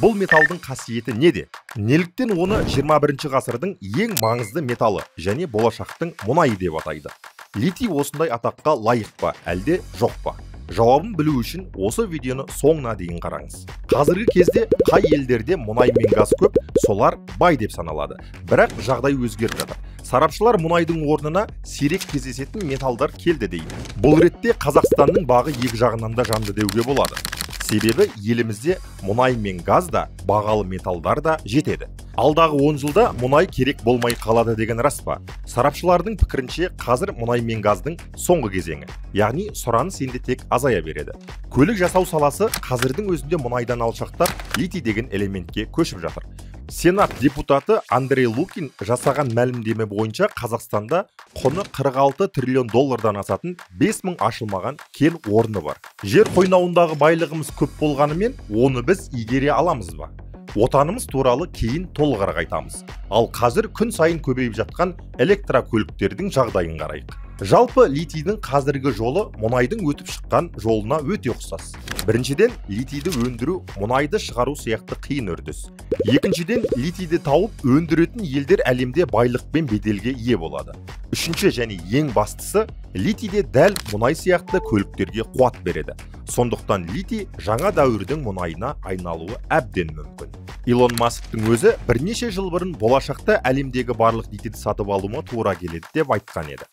Бұл металдың қасиеті неде? Неліктен оны 21 ғасырдың ең маңызды металы және болашақтың мұнайы деп атайды? Литий осындай атаққа лайық па, әлде жоқ па? Жауабын білу үшін осы видеоны соңына дейін қараңыз. Қазіргі кезде қай елдерде мұнай мен газ көп, солар бай деп саналады. Бірақ жағдай өзгеріп жатыр. Сарапшылар мұнайдың орнына сирек кездесетін металдар келді дейді. Бұл ретте Қазақстанның бағы екі жағынан да жанды деуге болады. Себебі елімізде мұнай мен газ да, бағалы металдар да жетеді. Алдағы 10 жылда мұнай керек болмай қалады деген рас па? Сарапшылардың пікірінше, қазір мұнай мен газдың соңғы кезеңі. Яғни сұраныс енді тек азая береді. Көлік жасау саласы қазірдің өзінде мұнайдан алшақтап, литий деген элементке көшіп жатыр. Сенат депутаты Андрей Лукин жасаған мәлімдеме бойынша Қазақстанда құны 46 триллион доллардан асатын 5000 ашылмаған кен орны бар. Жер қойнауындағы байлығымыз көп болғанымен, оны біз игере аламыз ба? Отанымыз туралы кейін толығырақ айтамыз. Ал қазір күн сайын көбейіп жатқан электрокөліктердің жағдайын қарайық. Жалпы литийдің қазіргі жолы мұнайдың өтіп шыққан жолына өте ұқсас. Біріншіден, литийді өндіру мұнайды шығару сияқты қиын үрдіс. Екіншіден, литийді тауып өндіретін елдер әлемде байлық пен беделге ие болады. Үшінші және ең бастысы, литий де дәл мұнай сияқты көліктерге қуат береді. Сондықтан литий жаңа дәуірдің мұнайына айналуы әбден мүмкін. Илон Масктың өзі бірнеше жыл бұрын болашақта әлемдегі барлық литийді сатып алуыма тура келеді деп айтқан еді.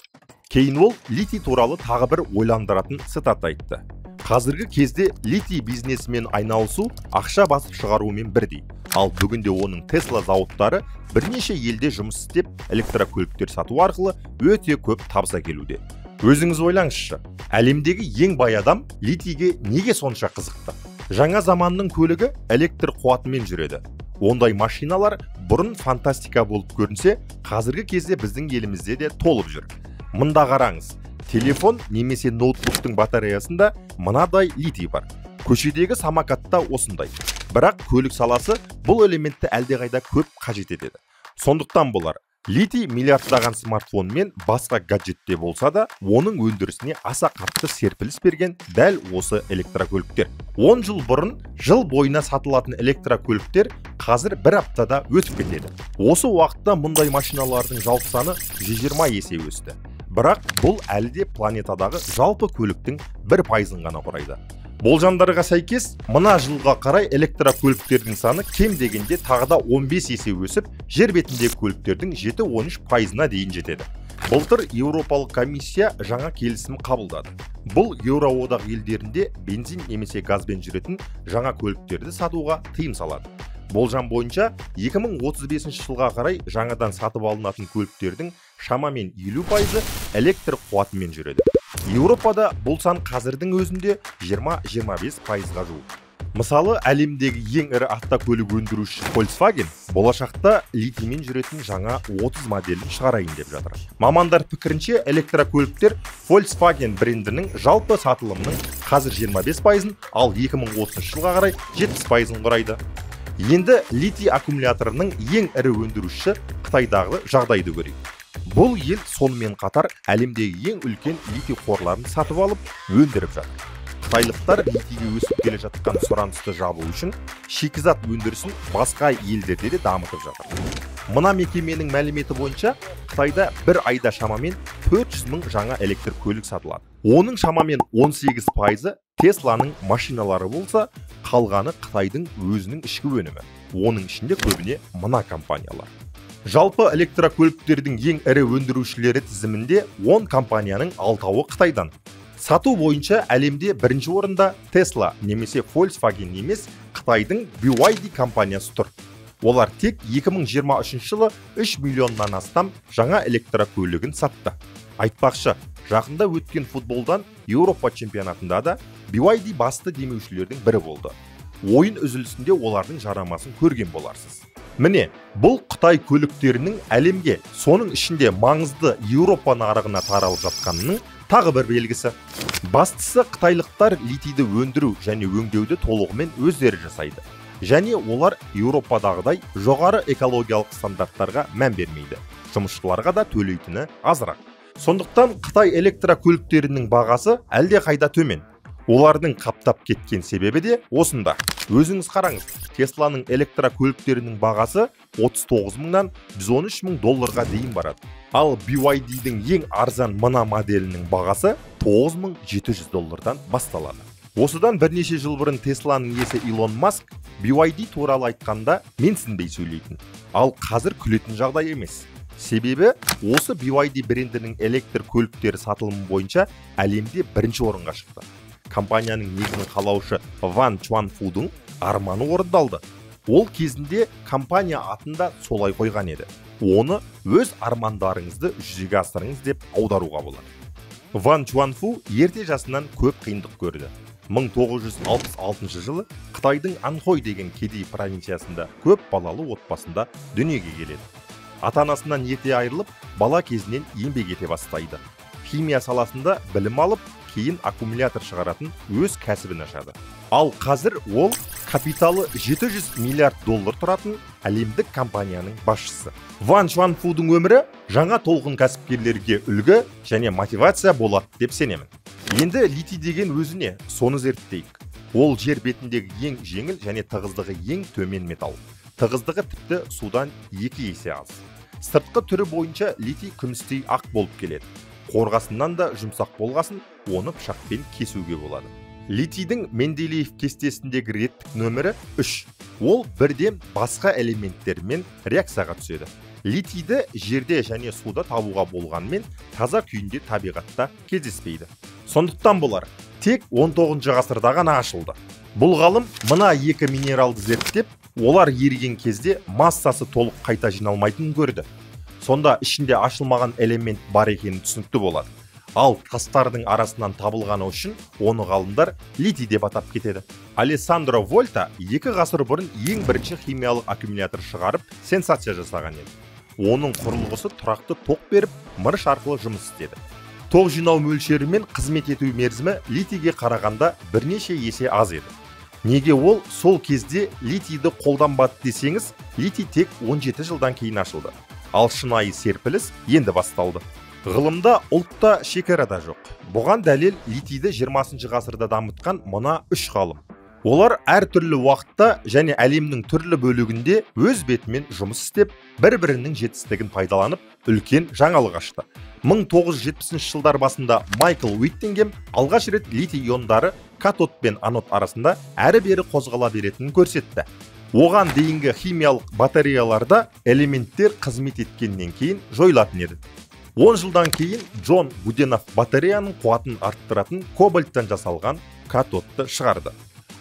Кейін ол литий туралы тағы бір ойландыратын цитата айтты. Қазіргі кезде литий бизнесімен айналысу ақша басып шығарумен бірдей. Ал бүгінде оның Тесла зауыттары бірнеше елде жұмыс істеп, электрокөліктер сату арқылы өте көп табыс әкелуде. Өзіңіз ойлаңызшы, әлемдегі ең бай адам литийге неге сонша қызықты? Жаңа заманның көлігі электр қуатымен жүреді. Ондай машиналар бұрын фантастика болып көрінсе, қазіргі кезде біздің елімізде де толып жүр. Мында қараңыз, телефон немесе ноутбуктың батареясында мынадай литий бар. Көшедегі самокатта осындай. Бірақ көлік саласы бұл элементті әлдеқайда көп қажет етеді. Сондықтан болар, литий миллиардтаған смартфон мен басқа гаджетте болса да, оның өндірісіне аса қатты серпіліс берген дәл осы электрокөліктер. 10 жыл бұрын жыл бойына сатылатын электрокөліктер қазір бір аптада өтіп кетеді. Осы уақытта мұндай машиналардың жалпы саны 120 есе өсті. Бірақ бұл әлі де планетадағы жалпы көліктің 1%-ын ғана құрайды. Болжамдарға сәйкес, мына жылға қарай электрокөліктердің саны кем дегенде тағы да 15 есе өсіп, жер бетіндегі көліктердің 7-13%-на дейін жетеді. Былтыр Еуропалық комиссия жаңа келісім қабылдады. Бұл Еуроодақ елдерінде бензин немесе газбен жүретін жаңа көліктерді сатуға тыйым салады. Болжам бойынша 2035 жылға қарай жаңадан сатып алынатын көліктердің шамамен 50%-ы электр қуатымен жүреді. Еуропада бұл сан қазірдің өзінде 20-25%-ға жуық. Мысалы, әлемдегі ең ірі автокөлік өндіруші Volkswagen болашақта литиймен жүретін жаңа 30 моделін шығарайын деп жатыр. Мамандар пікірінше, электрокөліктер Volkswagen брендінің жалпы сатылымының қазір 25%-ын, ал 2030 жылға қарай 70%-ын құрайды. Енді литий аккумуляторының ең ірі өндірушісі Қытайдағы жағдайды көрейік. Бұл ел сонымен қатар әлемдегі ең үлкен литий қорларын сатып алып, өндіріп жатыр. Қытайлықтар литийге өсіп келе жатқан сұранысты жабу үшін шикізат өндірісін басқа елдерде де дамытып жатыр. Мына мекеменің мәліметі бойынша Қытайда бір айда шамамен 400 мың жаңа электр көлік сатылады. Оның шамамен 18%-ы Тесланың машиналары болса, қалғаны Қытайдың өзінің ішкі өнімі. Оның ішінде көбіне мына компаниялар. Жалпы электрокөліктердің ең ірі өндірушілері тізімінде 10 компанияның 6-ауы Қытайдан. Сату бойынша әлемде бірінші орында Tesla немесе Volkswagen емес, Қытайдың BYD компаниясы тұр. Олар тек 2023 жылы 3 миллионнан астам жаңа электрокөлігін сатты. Айтпақшы, жақында өткен футболдан Еуропа чемпионатында да BYD басты демеушілердің бірі болды. Ойын үзілісінде олардың жарамасын көрген боларсыз. Міне, бұл Қытай көліктерінің әлемге, соның ішінде маңызды Еуропа нарығына таралып жатқанының тағы бір белгісі. Бастысы, қытайлықтар литийді өндіру және өңдеуді толығымен өздері жасайды. Және олар Еуропадағыдай жоғары экологиялық стандарттарға мән бермейді. Жұмысшыларға да төлейтіні азырақ. Сондықтан Қытай электрокөліктерінің бағасы әлдеқайда төмен. Олардың қаптап кеткен себебі де осында. Өзіңіз қараңыз, Тесланың электрокөліктерінің бағасы 39 мыңнан 113 мың долларға дейін барады. Ал BYD-дің ең арзан мына моделінің бағасы 9700 доллардан басталады. Осыдан бірнеше жыл бұрын Тесланың иесі Илон Маск BYD туралы айтқанда менсінбей сөйлейтін. Ал қазір күлетін жағдай емес. Себебі осы BYD брендінің электр көліктері сатылымы бойынша әлемде бірінші орынға шықты. Компанияның негізін қалаушы Ван Чуанфудың арманы орындалды. Ол кезінде компания атын да солай қойған еді. Оны өз армандарыңызды жүзеге асырыңыз деп аударуға болады. Ван Чуанфу ерте жасынан көп қиындық көрді. 1966 жылы Қытайдың Анхой деген кедей провинциясында көп балалы отбасында дүниеге келеді. Ата-анасынан ерте айырылып, бала кезінен еңбек ете бастайды. Химия саласында білім алып, кейін аккумулятор шығаратын өз кәсібін ашады. Ал қазір ол капиталы 700 миллиард доллар тұратын әлемдік компанияның басшысы. Ван Чуанфудың өмірі жаңа толқын кәсіпкерлерге үлгі және мотивация болады деп сенемін. Енді литий деген өзіне, соны зерттейік. Ол жер бетіндегі ең жеңіл және тығыздығы ең төмен металл. Тығыздығы тіпті судан 2 есе аз. Сыртқы түрі бойынша литий күмістей ақ болып келеді. Қорғасыннан да жұмсақ болғасын, оны пышақпен кесуге болады. Литийдің Менделеев кестесіндегі реттік нөмірі 3. Ол бірден басқа элементтермен реакцияға түседі. Литийді жерде және суда табуға болғанымен таза күйінде табиғатта кездеспейді. Сондықтан бұлар тек 19 ғасырда ғана ашылды. Бұл ғалым мына екі минералды зерттеп, олар еріген кезде массасы толық қайта жиналмайтынын көрді. Сонда ішінде ашылмаған элемент бар екені түсінікті болады. Ал тастардың арасынан табылғаны үшін оны ғалымдар литий деп атап кетеді. Алессандро Вольта 2 ғасыр бұрын ең бірінші химиялық аккумулятор шығарып, сенсация жасаған еді. Оның құрылғысы тұрақты тоқ беріп, мырыш арқылы жұмыс істеді. Тоқ жинау мөлшері мен қызмет ету мерзімі литийге қарағанда бірнеше есе аз еді. Неге ол сол кезде литийді қолданбады десеңіз, литий тек 17 жылдан кейін ашылды. Ал шынайы серпіліс енді басталды. Ғылымда ұлтта шекара да жоқ. Бұған дәлел литийді 20 ғасырда дамытқан мына 3 ғалым. Олар әртүрлі уақытта және әлемнің түрлі бөлігінде өз бетімен жұмыс істеп, бір-бірінің жетістігін пайдаланып, үлкен жаңалық ашты. 1970 жылдар басында Майкл Уиттингем алғаш рет литий иондары катод пен анод арасында әрі-бері қозғала беретінін көрсетті. Оған дейінгі химиялық батареяларда элементтер қызмет еткеннен кейін жойылатын еді. 10 жылдан кейін Джон Гуденаф батареяның қуатын арттыратын кобальттан жасалған катодты шығарды.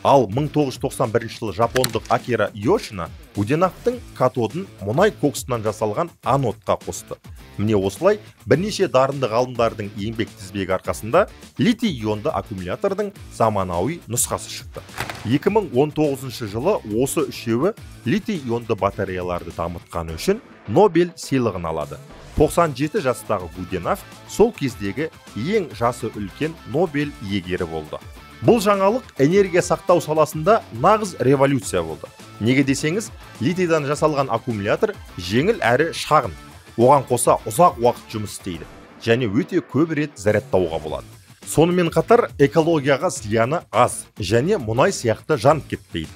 Ал 1991 жылы жапондық Акира Йошина Гуденафтың катодын мұнай коксынан жасалған анодқа қосты. Міне осылай бірнеше дарынды ғалымдардың еңбек тізбегі арқасында литий ионды аккумулятордың заманауи нұсқасы шықты. 2019 жылы осы үшеуі литий ионды батареяларды дамытқаны үшін Нобель сыйлығын алады. 97 жастағы Гуденаф сол кездегі ең жасы үлкен Нобель иегері болды. Бұл жаңалық энергия сақтау саласында нағыз революция болды. Неге десеңіз, литийдан жасалған аккумулятор жеңіл әрі шағын. Оған қоса ұзақ уақыт жұмыс істейді және өте көп рет зарядтауға болады. Сонымен қатар экологияға зияны аз және мұнай сияқты жанып кетпейді.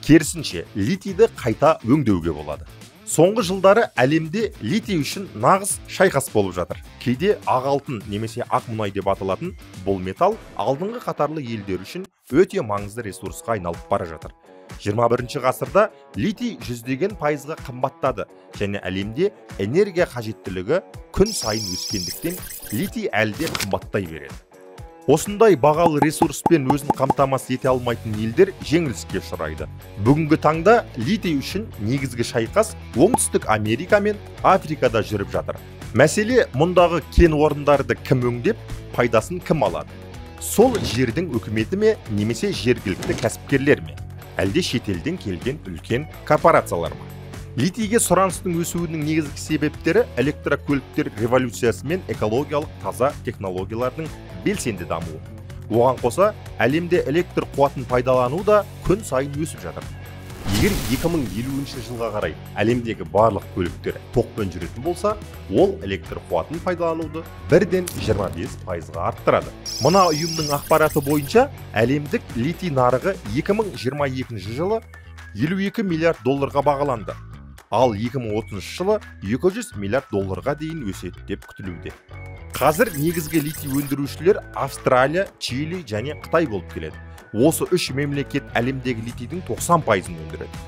Керісінше, литийді қайта өңдеуге болады. Соңғы жылдары әлемде литий үшін нағыз шайқас болып жатыр. Кейде ақ алтын немесе ақ мұнай деп аталатын бұл металл алдыңғы қатарлы елдер үшін өте маңызды ресурсқа айналып бара жатыр. 21 ғасырда литий жүздеген пайызға қымбаттады және әлемде энергия қажеттілігі күн сайын өскендіктен литий әлі де қымбаттай береді. Осындай бағалы ресурспен өзін қамтамасыз ете алмайтын елдер жеңіліске ұшырайды. Бүгінгі таңда литий үшін негізгі шайқас Оңтүстік Америка мен Африкада жүріп жатыр. Мәселе мұндағы кен орындарды кім өңдеп, пайдасын кім алады? Сол жердің үкіметі ме немесе жергілікті кәсіпкерлер ме? Әлде шетелден келген үлкен корпорациялар ма? Литийге сұраныстың өсуінің негізгі себептері электрокөліктер революциясы мен экологиялық таза технологиялардың белсенді дамуы. Оған қоса, әлемде электр қуатын пайдалану да күн сайын өсіп жатыр. Егер 2050 жылға қарай әлемдегі барлық көліктер тоқпен жүретін болса, ол электр қуатын пайдалануды бірден 25%-ға арттырады. Мына ұйымның ақпараты бойынша әлемдік литий нарығы 2022 жылы 52 миллиард долларға бағаланды. Ал 2030 жылы 200 миллиард долларға дейін өседі деп күтілуде. Қазір негізгі литий өндірушілер Австралия, Чили және Қытай болып келеді. Осы үш мемлекет әлемдегі литийдің 90%-ын өндіреді.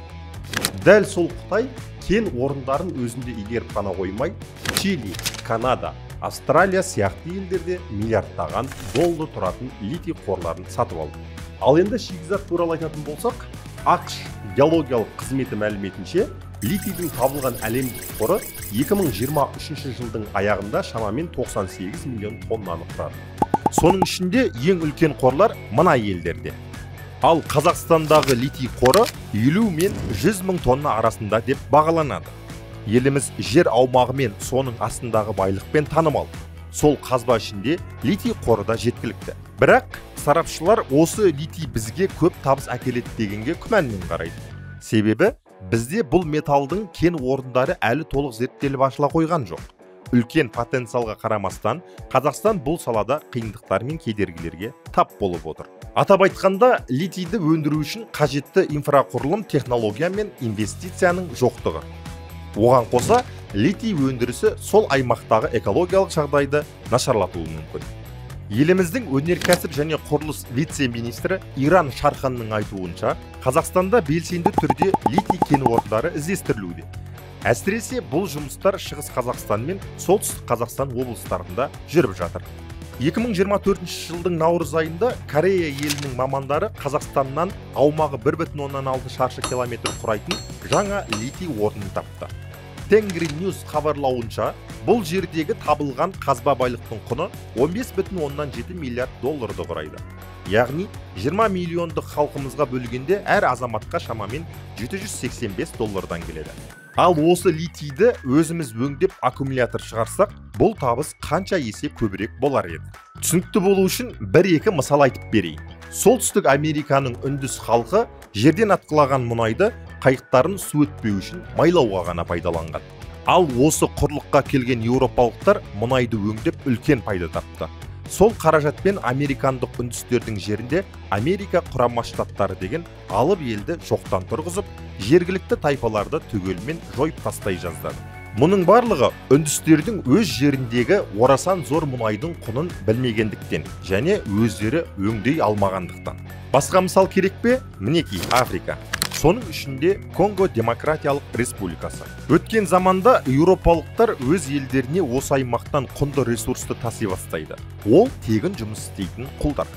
Дәл сол Қытай кен орындарын өзінде игеріп қана қоймай, Чили, Канада, Австралия сияқты елдерде миллиардтаған доллар тұратын литий қорларын сатып алды. Ал енді шикізат туралы айтатын болсақ, АҚШ геологиялық қызметі мәліметінше, литийдің табылған әлемдік қоры 2023 жылдың аяғында шамамен 98 миллион тоннаны құрады. Соның ішінде ең үлкен қорлар мына елдерде. Ал Қазақстандағы литий қоры 50 мен 100 мың тонна арасында деп бағаланады. Еліміз жер аумағымен соның астындағы байлықпен танымал. Сол қазба ішінде литий қоры да жеткілікті. Бірақ сарапшылар осы литий бізге көп табыс әкеледі дегенге күмәнмен қарайды. Себебі бізде бұл металдың кен орындары әлі толық зерттеліп ашыла қойған жоқ. Үлкен потенциалға қарамастан, Қазақстан бұл салада қиындықтар мен кедергілерге тап болып отыр. Атап айтқанда, литийді өндіру үшін қажетті инфрақұрылым, технология мен инвестицияның жоқтығы. Оған қоса, литий өндірісі сол аймақтағы экологиялық жағдайды нашарлатуы мүмкін. Еліміздің өнеркәсіп және құрылыс вице-министрі Иран Шарханның айтуынша, Қазақстанда белсенді түрде литий кен орындары іздестірілуде. Әсіресе бұл жұмыстар Шығыс Қазақстан мен Солтүстік Қазақстан облыстарында жүріп жатыр. 2024 жылдың наурыз айында Корея елінің мамандары Қазақстаннан аумағы 1,6 шаршы километр құрайтын жаңа литий орнын тапты. Тенгри Ньюс хабарлауынша, бұл жердегі табылған қазба байлықтың құны 15,7 миллиард долларды құрайды. Яғни 20 миллиондық халқымызға бөлгенде әр азаматқа шамамен 785 доллардан келеді. Ал осы литийді өзіміз өңдеп аккумулятор шығарсақ, бұл табыс қанша есе көбірек болар еді. Түсінікті болу үшін бір-екі мысал айтып берейін. Солтүстік Американың үндіс халқы жерден атқылаған мұнайды қайықтарын су өтпеу үшін майлауға ғана пайдаланған. Ал осы құрлыққа келген еуропалықтар мұнайды өңдеп үлкен пайда тапты. Сол қаражатпен американдық үндістердің жерінде Америка Құрама Штаттары деген алып елді жоқтан тұрғызып, жергілікті тайпаларды түгелімен жойып тастай жаздады. Мұның барлығы үндістердің өз жеріндегі орасан зор мұнайдың құнын білмегендіктен және өздері өңдей алмағандықтан. Басқа мысал керек пе? Мінекей, Африка. Соның ішінде Конго Демократиялық Республикасы. Өткен заманда еуропалықтар өз елдеріне осы аймақтан құнды ресурсты таси бастайды. Ол тегін жұмыс істейтін құлдар.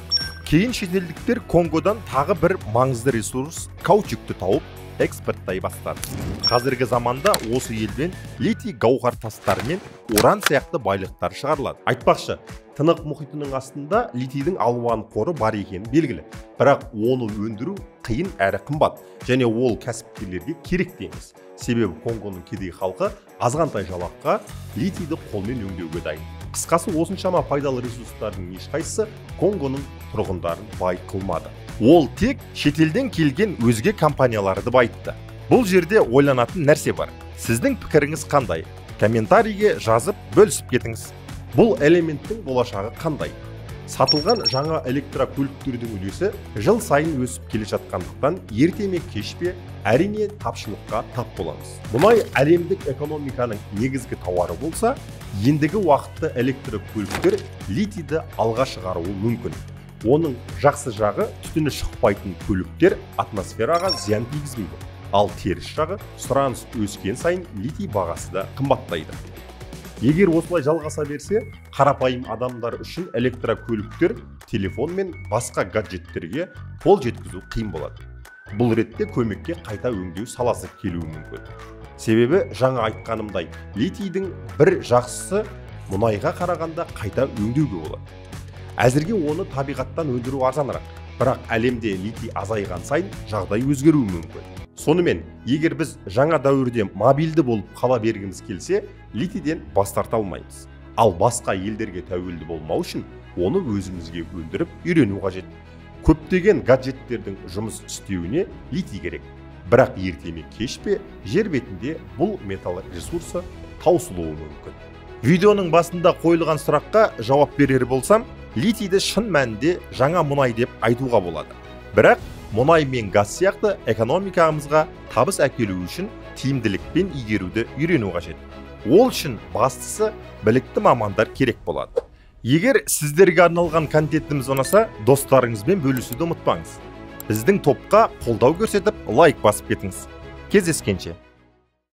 Кейін шетелдіктер Конгодан тағы бір маңызды ресурс каучукты тауып, экспорттай бастады. Қазіргі заманда осы елден литий гауһар тастары мен уран сияқты байлықтар шығарылады. Айтпақшы, Тынық мұхитының астында литийдің алуан қоры бар екені белгілі. Бірақ оны өндіру қиын әрі қымбат және ол кәсіпкерлерге керек те емес. Себебі Конгоның кедей халқы азғантай жалаққа литийді қолмен өңдеуге дайын. Қысқасы, осыншама пайдалы ресурстардың ешқайсысы Конгоның тұрғындарын бай қылмады. Ол тек шетелден келген өзге компанияларды байытты. Бұл жерде ойланатын нәрсе бар. Сіздің пікіріңіз қандай? Комментарийге жазып бөлісіп кетіңіз. Бұл элементтің болашағы қандай? Сатылған жаңа электрокөліктердің үлесі жыл сайын өсіп келе жатқандықтан ерте ме кеш пе әрине тапшылыққа тап боламыз. Мұнай әлемдік экономиканың негізгі тауары болса, ендігі уақытта электрокөліктер литийді алға шығаруы мүмкін. Оның жақсы жағы, түтіні шықпайтын көліктер атмосфераға зиян тигізбейді. Ал теріс жағы, сұраныс өскен сайын литий бағасы да қымбаттайды. Егер осылай жалғаса берсе, қарапайым адамдар үшін электрокөліктер, телефон мен басқа гаджеттерге қол жеткізу қиын болады. Бұл ретте көмекке қайта өңдеу саласы келуі мүмкін. Себебі жаңа айтқанымдай, литийдің бір жақсысы мұнайға қарағанда қайта өңдеуге болады. Әзірге оны табиғаттан өндіру арзанырақ, бірақ әлемде литий азайған сайын жағдай өзгеруі мүмкін. Сонымен, егер біз жаңа дәуірде мобильді болып қала бергіміз келсе, литийден бас тарта алмаймыз. Ал басқа елдерге тәуелді болмау үшін оны өзімізге өндіріп үйрену қажет. Көптеген гаджеттердің жұмыс істеуіне литий керек. Бірақ ерте ме кеш пе жер бетінде бұл металл ресурсы таусылуы мүмкін. Видеоның басында қойылған сұраққа жауап берер болсам, литийді шын мәнінде жаңа мұнай деп айтуға болады. Бірақ мұнай мен газ сияқты экономикамызға табыс әкелу үшін тиімділікпен игеруді үйрену қажет. Ол үшін бастысы білікті мамандар керек болады. Егер сіздерге арналған контентіміз ұнаса, достарыңызбен бөлісуді ұмытпаңыз. Біздің топқа қолдау көрсетіп, лайк басып кетіңіз. Кездескенше.